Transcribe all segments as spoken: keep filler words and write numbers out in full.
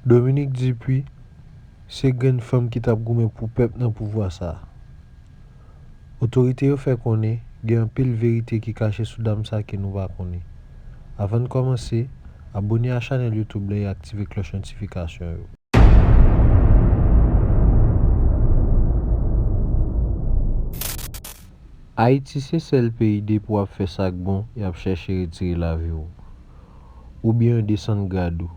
Dominique Dupuis se grenn fanm ki t ap goumen pou pèp nan pouvwa sa a. Otorite yo fè konnen gen anpil verite ki kache sou dam sa ke nou pa konnen. Avan n kòmanse, abòne a chanèl YouTube la e aktive klòch notifikasyon yo. Ayiti se sèl peyi depi w ap fè sa k bon, y ap chèche retire lavi w, oubyen yo desann grad ou.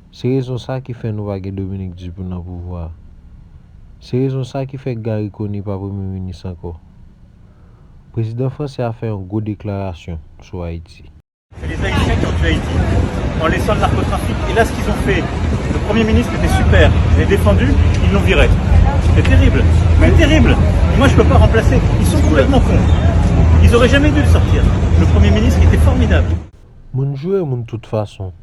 Se rezon sa ki fè nou pa gen Dominique Dupuis nan pouvwa a. Se rezon sa ki fè Garry Conille pa premye minis ankò. Prezidan fransè a fè yon gwo deklarasyon sou Ayiti. C'est les Haïtiens qui ont tué Haïti en laissant le narcotrafic. Et là, ce qu'ils ont fait, le Premier ministre était super, je l'ai défendu, ils l'ont viré. C'était terrible. C'est terrible. Moi, je ne peux pas remplacer. Ils sont complètement cons. Ils auraient jamais dû le sortir. Le Premier ministre était formidable. Moun joure moun tout fason.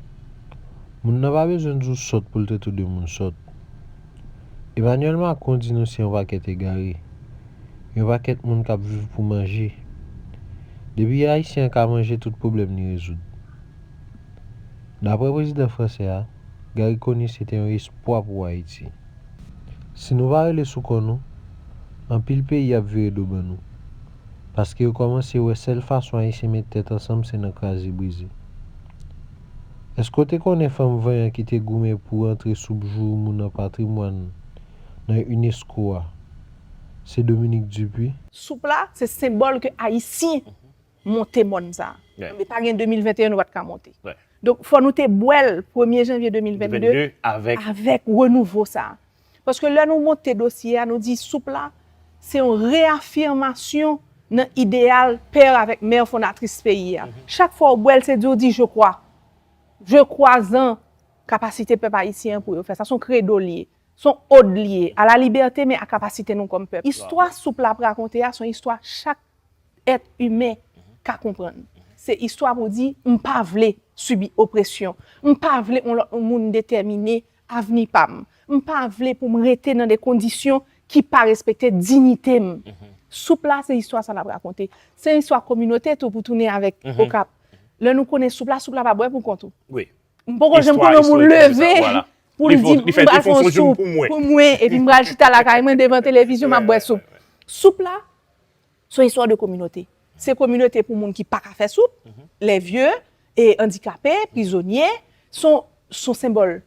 Moun nan pa bezwen di w sòt pou l te tou de moun sòt. Emmanuel Macron di nou se yon pakèt egare. Yon pakèt moun k ap viv pou manje. Depi Ayisyen an ka manje, tout pwoblèm li rezoud. Daprè prezidan fransè a, Garry Conille se te yon espwa pou Ayiti. Si nou pa rele sou kò nou, anpil peyi ap vire do ban nou. Paske yo kòmanse wè sèl fason Ayisyen met tèt ansanm se nan kraze brize. Èske w te konnen fanm vanyan ki te goumen pou rantre soup joumou nan patrimwàn nan UNESCO a, se Dominique Dupuis? Soup la, se senbòl ke Ayisyen monte mòn sa a. Men pa gen de mil venteyen nou pa t ka monte. Donk, fò nou te bwè l premye janvye de mil vennde avèk renouvo sa a. Paske lè nou monte dosye a, nou di soup la, se yon reyafimasyon nan ideyal pè avèk mè fondatris peyi a. Chak fwa w bwè l, se di w di je crois. Je crois an kapasite pèp ayisyen an pou yo fè sa. Se yon kredo l ye. Se yon od l ye a la libète, men a kapasite nou kòm pèp. Istwa soup la ap rakonte a, se yon istwa chak èt imen ka konprann. Se istwa pou di, m pa vle sibi opresyon. M pa vle yon lòt moun detèmine avni pa m. M pa vle pou m rete nan de kondisyon ki pa respekte diyite m. Soup la, se istwa sa l ap rakonte. Se yon istwa kominote tou pou tounen avèk Okap. Lè nou konnen soup la, soup la pa bwè pou kont ou. M poko janm konnen yon moun leve pou l di m pral fè yon soup pou mwen epi m pral chita lakay mwen devan televizyon m ap bwè soup. Soup la, se yon istwa de kominote. Se kominote pou moun ki pa ka fè soup, lè vye, e andikape, prizonye, se yon senbòl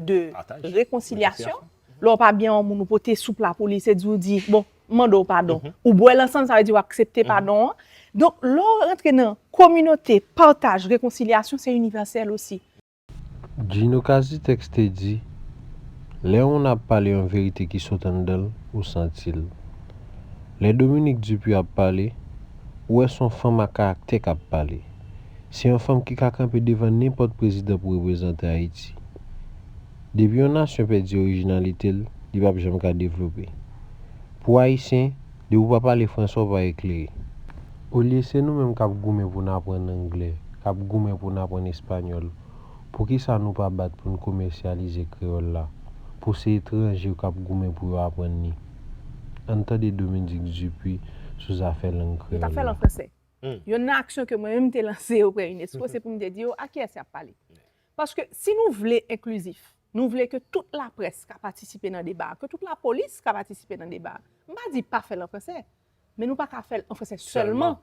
de rekonsilyasyon. Lè w pa byen yon moun ou pote soup la pou li, se di w di, bon, m mande w padon. Ou bwè l ansanm, sa vle di w aksepte padon an. Donk, lè w rantre nan kominote, pataj, rekonsilyasyon, se inivèsèl osi. Gino Kazitex te di, lè yon moun ap pale yon verite ki sot anndan l, ou santi l. Lè Dominique Dupuis ap pale, ou wè se yon fanm a karaktè k ap pale. Se yon fanm ki ka kanpe devan nenpòt prezidan pou reprezante Ayiti. Depi yon nasyon pèdi orijinalite l, li p ap janm ka devlope. Pou Ayisyen, depi w pa pale fransè, w pa eklere. Olye se nou menm k ap goumen pou n aprann anglè, k ap goumen pou n aprann espanyòl, poukisa nou pa bat pou n komèsyalize kreyòl la, pou se etranje yo k ap goumen pou yo aprann li? Ann tande Dominique Dupuis sou zafè lang kreyòl la. Yo t ap fè l an fransè. Youn nan aksyon ke mwen menm m te lanse oprè unesco, se pou m te di yo a kiyès y ap pale. Paske si nou vle enklizif, nou vle ke tout laprès ka patisipe nan deba a, ke tout lapolis ka patisipe nan deba a. M pa di pa fè l an fransè, men nou pa ka fè l an fransè sèlman.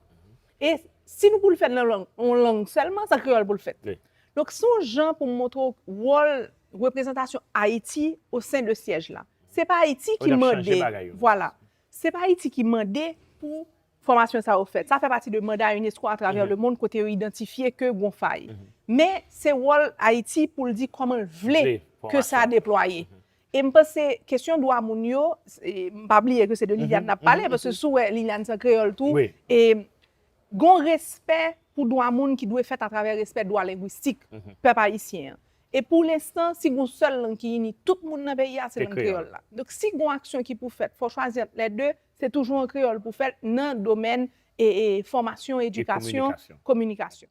E si nou pou l fèt nan lang, yon lang sèlman, se an kreyòl pou l fèt. Donk, se yon jan pou m montre w wòl reprezantasyon Ayiti o sen de syèj la. Se pa Ayiti ki mande, vwala, se pa Ayiti ki mande pou fòmasyon sa yo fèt. Sa fè pati de manda unesco atravè lemonn kote yo idantifye ke gon fay. Men se wòl Ayiti pou l di kòman l vle ke sa deplwaye. E m panse kesyon dwa moun yo, m pa bliye ke se de Liliane n ap pale, paske si w wè Liliane se an kreyòl tou, e gon respè pou dwa moun ki dwe fèt atravè respè dwa lengwistik pèp ayisyen an. E pou lenstan, si gon sèl lang ki ini tout moun nan peyi a, se lang kreyòl la. Donk si gon aksyon ki pou fèt, fò w chwazi ant lè de, se toujou an kreyòl pou fèt nan domèn e, e fòmasyon, edikasyon, kominikasyon.